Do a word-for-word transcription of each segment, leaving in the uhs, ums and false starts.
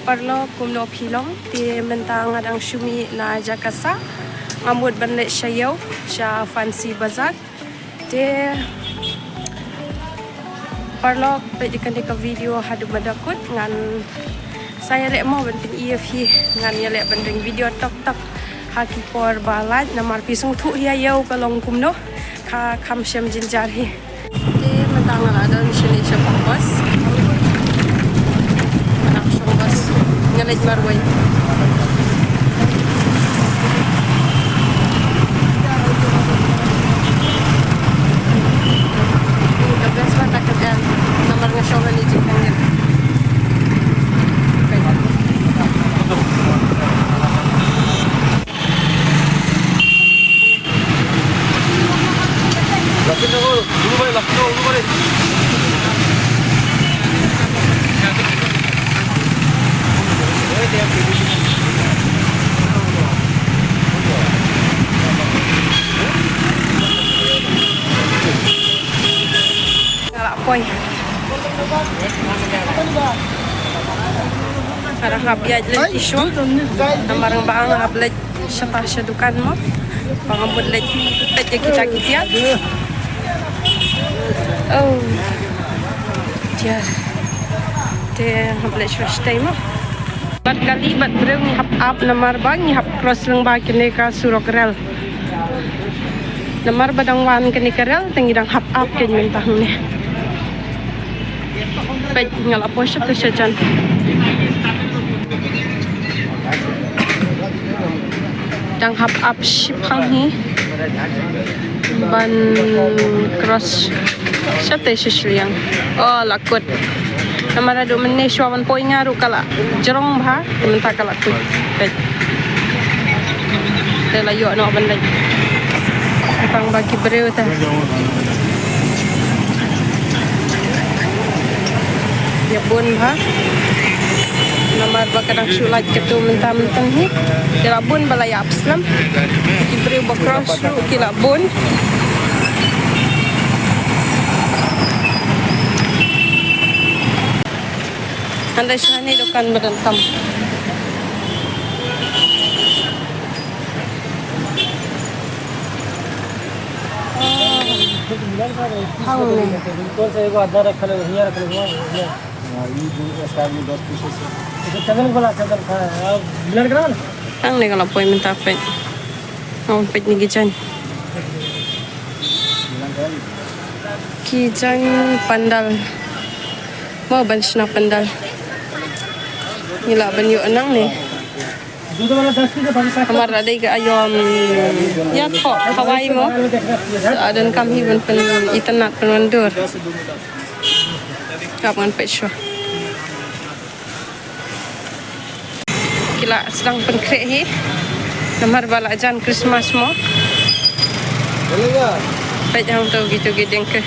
Paralok, kumno phi long? Te mynta nga dang shu mih na jaka sah. Nga mut ban leit sha ïew, sha Fancy Bazaar. Te paralok, peit ïa kane ka video haduh ba dang kut, ngan sa ïaleh mo ban pyni ïa phi, ngan ïaleh ban ring video tok tok ha ki por ba lait, namar phi sngewthuh ïa ïew ka long kumno, ka kham shem jynjar hi. Te mynta nga la don shane sha bus. Nga dang shong bus. Nga leit marwei. Ka best ba ta kan em. Namar nga shong hangne jingkhang. Nga la poi. Nga dang hap ïaid leit shuwa. Namar ba nga hap leit shata sha dukan mo. Ba nga mut leit peit ïa ki jaka kiad. Oh. Tiar. Te hap leit shuwa shatei mo. Bad kali bad briew ngi hap ap namar ba ngi hap cross lyngba kane ka surok rel. Namar ba dang wan kane ka rel te ngi dang hap ap kane mynta hangne. Peit nga la poi sha tu sha jan. Dang hap ap shipang hi. Ban cross shatei sha shiliang. Oh, la kut. Namar haduh mynne shuwa ban poi nga ruh ka la jrong bha, mynta ka la kut. Peit. Te la ïoh noh ban leit. Tang ba ki briew te. Ïa bun bha. Namar ba ka dang shu lait katu mynta mynta hi. Te la bun ba la ïap slem. Ki briew ba cross ruh ki la bun. Hynda shane dukan ba donkam. Hangne. Hangne ka la poi mynta peit. Nga wan peit ïa ki jaiñ. Ki jaiñ pandal. Mo ban shna pandal. Ngi lah ban ïoh nangne. Namar la dei ka aïom ïathoh Hawaii mo. Sa donkam hi ban pynitynnad pynwan dur. Hap ngan peit shuwa. Ki la sdang pynkhreh hi. Namar ba la jan Christmas mo. Peit hangto kito ki dieng ki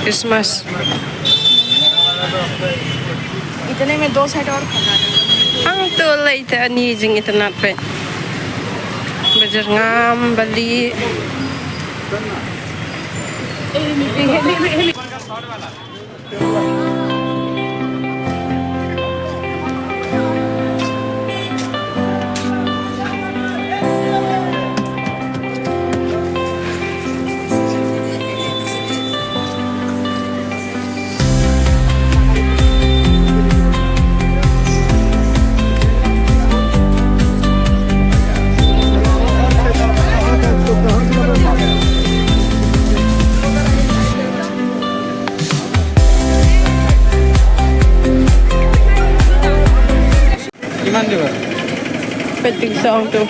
Christmas. इतने में दो सेट और खा जाना। Hangto lei te ani jingitynnad peit. Ba jyrngam, ba lieh. Iman diba? Peit ti ki soh tu.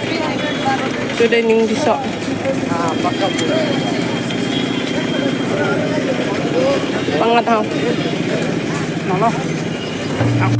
Tu dei ning ki soh. Pangat hau. Nalo. Ang